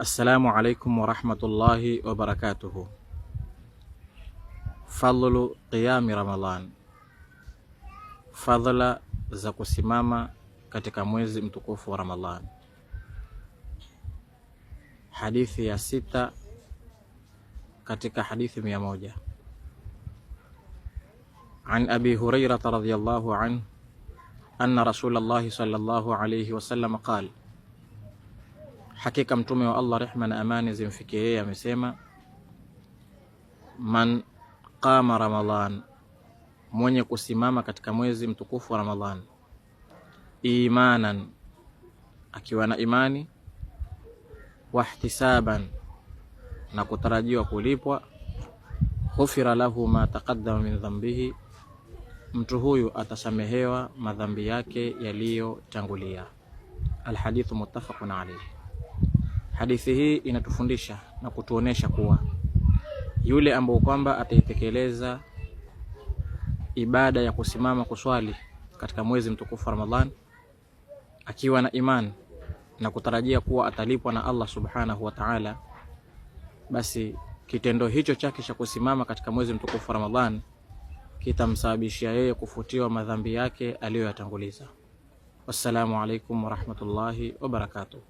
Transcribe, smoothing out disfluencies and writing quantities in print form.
Assalamu alaikum warahmatullahi wabarakatuhu. Fadlu qiyami Ramadhan, fadhla za kusimama katika mwezi mtukufu wa Ramadhan. Hadithi ya 6 katika hadithi 100. An Abi Hurairata radhiyallahu anhu anna Rasulallahi sallallahu alayhi wasallam qala, hakika mtume wa Allah rehma na amani zimfikie yeye amesema, man qama Ramadhan, mwenye kusimama katika mwezi mtukufu wa Ramadhan, imanan, akiwa na imani, wahtisaban, na kutarajiwa kulipwa, ghufira lahu ma taqaddama min dhambihi, mtu huyu atasamehewa madhambi yake yaliyotangulia. Alhadithu muttafaqun alayhi. Hadithi hii inatufundisha na kutuonesha kuwa yule ambao kwamba ataitekeleza ibada ya kusimama kuswali katika mwezi mtukufu wa Ramadhan akiwa na iman na kutarajia kuwa atalipwa na Allah subhanahu wa ta'ala, basi kitendo hicho chake cha kusimama katika mwezi mtukufu wa Ramadhan kitamsababishia yeye kufutiwa madhambi yake aliyoyatanguliza. Wassalamu alaikum warahmatullahi wabarakatuh.